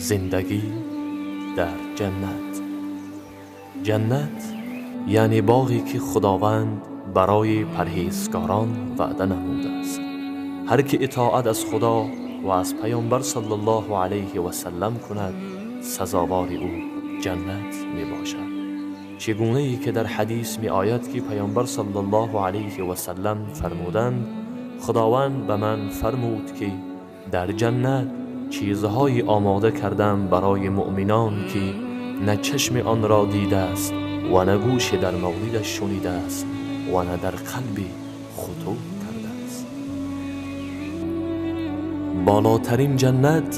Зиндагӣ дар ҷаннат. Ҷаннат яъне боғе ки Худованд барои парҳезгорон ваъда намудааст. Ҳар ки итоат аз Худо ва аз Паёмбар саллаллоҳу алайҳи васаллам кунад, сазовори ӯ ҷаннат мебошад. Чӣ гунае ки дар ҳадис меояд, ки Паёмбар саллаллоҳу алайҳи васаллам фармуданд: Худованд ба ман фармуд, ки дар ҷаннат чизҳое омода кардам барои муъминон, ки на чашми он ро дидааст ва на гӯше дар мавридаш шунидааст ва на дар қалби хутур кардааст. Болотарин ҷаннат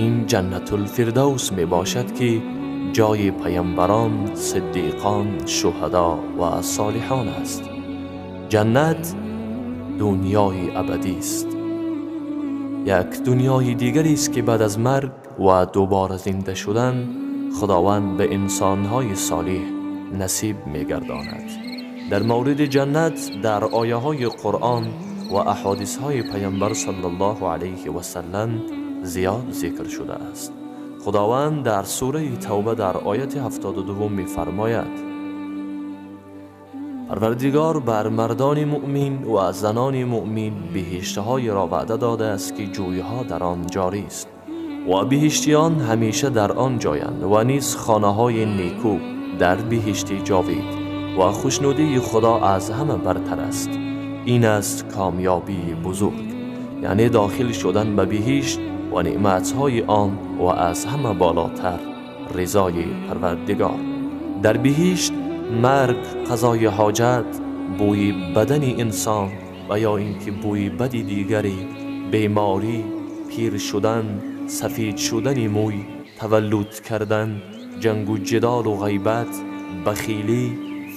ин Ҷаннатулфирдавс мебошад, ки ҷои паёмбарон, сиддиқон, шуҳадо ва солиҳон аст. Ҷаннат дунёи абадист, як дунёи дигарест, ки баъд аз марг ва дубора зинда шудан Худованд ба инсонҳои солеҳ насиб мегардонад. Дар мавриди ҷаннат дар ояҳои Қуръон ва аҳодисҳои Паёмбар саллаллоҳу алайҳи васаллам зиёд зикр шудааст. Худованд дар сураи Тавба дар ояти 72 мефармояд: Парвардигор бар мардони муъмин ва занони муъмин биҳиштҳоеро ваъда додааст, ки ҷӯйҳо дар он ҷорист ва биҳиштиён ҳамеша дар он ҷоянд, ва низ хонаҳои некӯ дар биҳишти ҷовид, ва хушнудии Худо аз ҳама бартар аст. Ин аст комёбии бузург, яъне дохил шудан ба биҳишт ва неъматҳои он, ва аз ҳама болотар ризои Парвардигор. Дар биҳишт марг, қазои ҳоҷат, бӯи бадани инсон ва ё ин ки бӯи бади дигаре, беморӣ, пир шудан, сафед шудани мӯй, таваллуд кардан, ҷангу ҷидолу ғайбат, бахилӣ,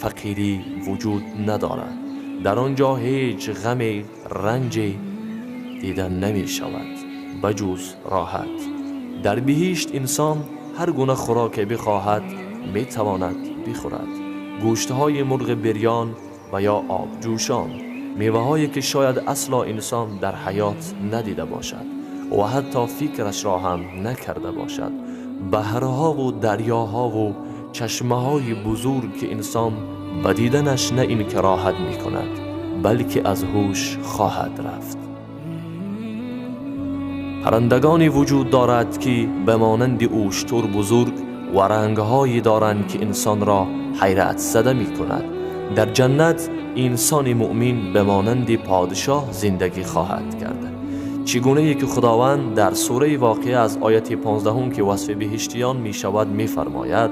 фақирӣ вуҷуд надорад. Дар он ҷо ҳеҷ ғаме, ранҷе дида намешавад ба ҷуз роҳат. Дар биҳишт инсон ҳар гуна хӯроке бихоҳад метавонад бихӯрад: гӯштҳои мурғи бирён ва ё обҷӯшон, меваҳое ки шояд асло инсон дар ҳаёт надида бошад ва ҳатто фикрашро ҳам накарда бошад, баҳрҳову дарёҳову чашмаҳои бузург, ки инсон ба диданаш на ин ки роҳат мекунад, балки аз ҳуш хоҳад рафт. Паррандагоне вуҷуд дорад, ки ба монанди ӯштур бузург ва рангҳое доранд, ки инсонро ҳайратзада мекунад. Дар ҷаннат инсони муъмин ба монанди подшоҳ зиндагӣ хоҳад кард. Чӣ гунае ки Худованд дар сураи Воқеа аз ояти 15, ки васфи биҳиштиён мешавад, мефармояд: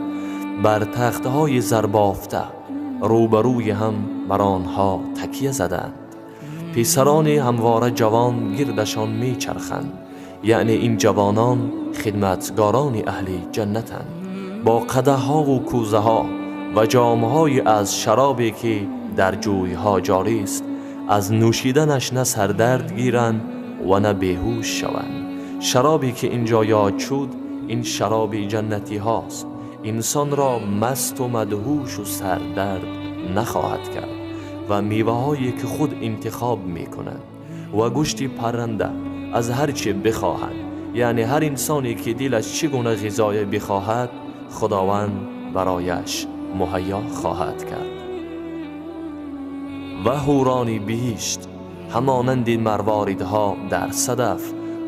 бар тахтҳои зарбофта рӯбарӯи ҳам бар онҳо такя заданд, писарони ҳамвора ҷавон гирдашон мечарханд. Яъне ин ҷавонон хидматгорони аҳли ҷаннатанд, бо қадаҳҳову кӯзаҳо ва ҷомҳое аз шаробе, ки дар ҷӯйҳо ҷорист, аз нӯшиданаш на сардард гиранд ва на беҳуш шаванд. Шаробе ки инҷо ёд шуд, ин шароби ҷаннатӣ ҳост, инсонро масту мадҳушу сардард нахоҳад кард, ва меваҳое ки худ интихоб мекунанд ва гӯшти парранда аз ҳар чӣ бихоҳанд. Яъне ҳар инсоне ки дилаш чӣ гуна ғизое бихоҳад, Худованд барояш муҳайё хоҳад кард. Ва ҳурони биҳишт ҳамонанди марворидҳо дар садаф.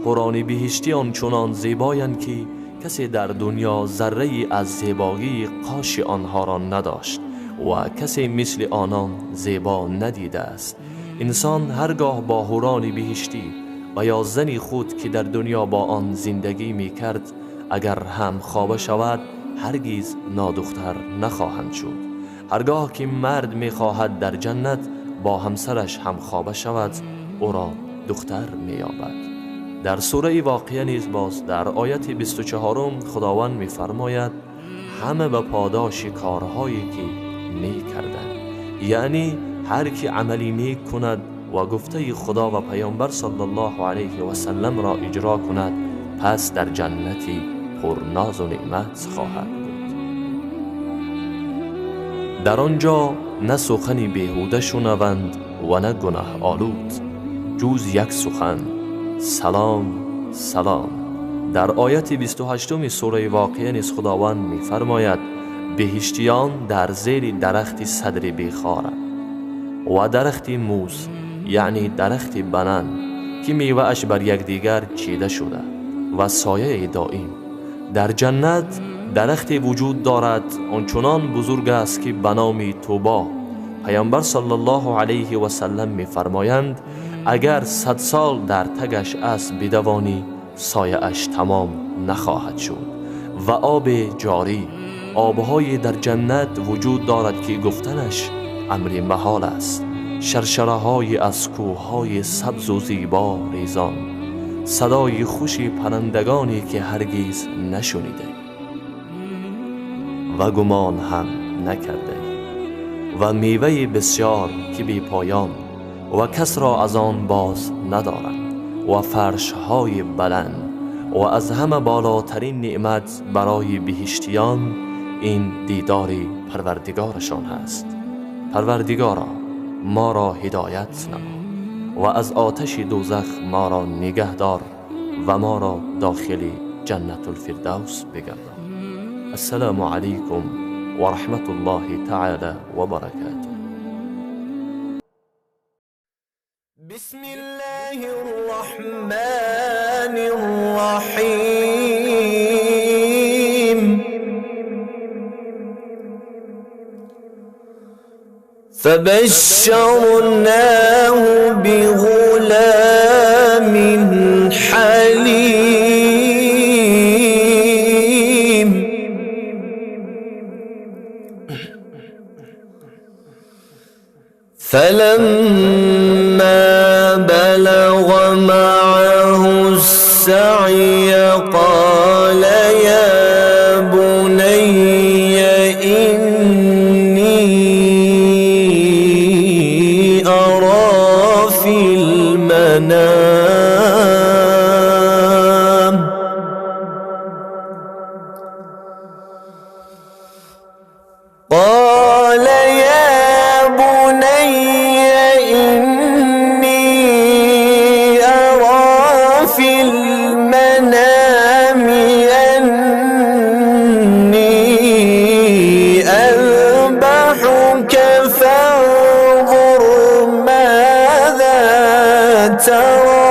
Ҳурони биҳиштӣ ончунон зебоянд, ки касе дар дунё заррае аз зебоии қоши онҳоро надошт ва касе мисли онон зебо надидааст. Инсон ҳаргоҳ бо ҳурони биҳиштӣ ва ё зани худ, ки дар дунё бо он зиндагӣ мекард, агар ҳам хоба шавад, ҳаргиз нодухтар нахоҳанд шуд. Ҳаргоҳ ки мард мехоҳад дар ҷаннат бо ҳамсараш ҳамхоба шавад, ӯро духтар меёбад. Дар сураи Воқеа низ боз дар ояти 24 Худованд мефармояд: ҳама ба подоши корҳое ки мекарданд. Яъне ҳар ки амали нек кунад ва гуфтаи Худо ва Паёмбар саллаллоҳу алайҳи васалламро иҷро кунад, пас дар ҷаннати пурнозу неъмат хоҳад буд. Дар он ҷо на сухани беҳуда шунаванд ва на гунаҳолуд, ҷуз як сухан: салом, салом. Дар ояти 28 сураи Воқеа низ Худованд мефармояд: биҳиштиён дар зери дарахти садри бехоранд ва дарахти муз, яъне дарахти банан, ки мевааш бар якдигар чида шуда ва сояи доим. Дар ҷаннат дарахте вуҷуд дорад ончунон бузург аст, ки ба номи Тӯбо. Паёмбар саллаллоҳу алайҳи васаллам мефармоянд: агар 100 сол дар тагаш асп бидавонӣ, сояаш тамом нахоҳад шуд. Ва оби ҷорӣ, обҳое дар ҷаннат вуҷуд дорад, ки гуфтанаш амри маҳол аст. Шаршараҳои аз кӯҳҳои сабзу зебо резон, садои хуши паррандагоне ки ҳаргиз нашунидаӣ ва гумон ҳам накардаӣ, ва меваи бисёр ки бепоён ва кас ро аз он боз надоранд, ва фаршҳои баланд, ва аз ҳама болотарин неъмат барои биҳиштиён ин дидори Парвардигорашон ҳаст. Парвардигоро, моро ҳидоят намо ва аз оташи дӯзах моро нигаҳ дор ва моро дохили ҷаннатулфирдавс бигардон. Ассалому алайкум ва раҳматуллоҳи таъола ва баракотуҳ. بسم الله الرحمن الرحيم. فبشرناه بغلام حليم. فلما بلغ معه السعي قال يا بني إني أرى في المنام قال يا بني إني أرى في المنام أني أذبحك فانظر ماذا ترى.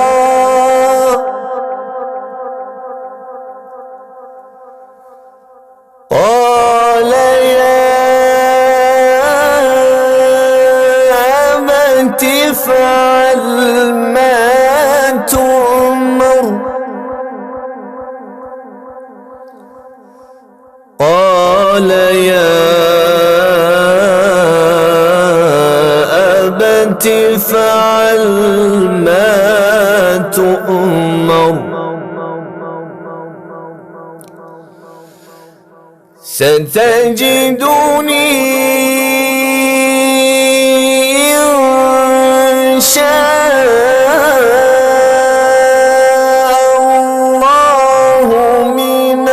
قال يا أبت افعل ما تؤمر. قال يا أبت افعل ما تؤمر، ستجدني إن شاء الله من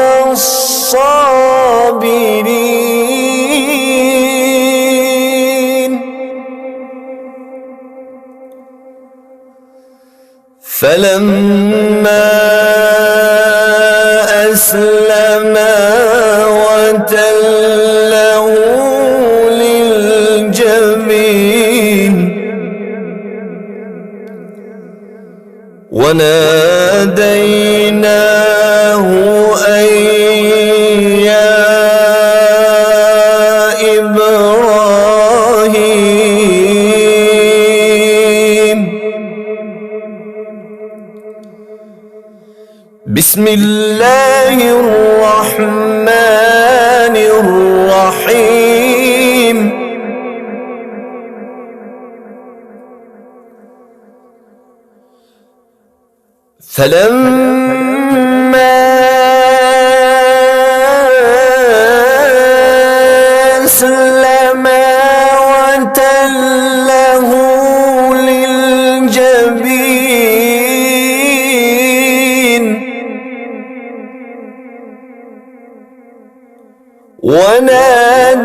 الصابرين. فلما أسلما وتله للجبين وناديناه أن يا إبراهيم. بسم الله الرحمن الرحيم. فلما أسلما وتله للجبين وناديناه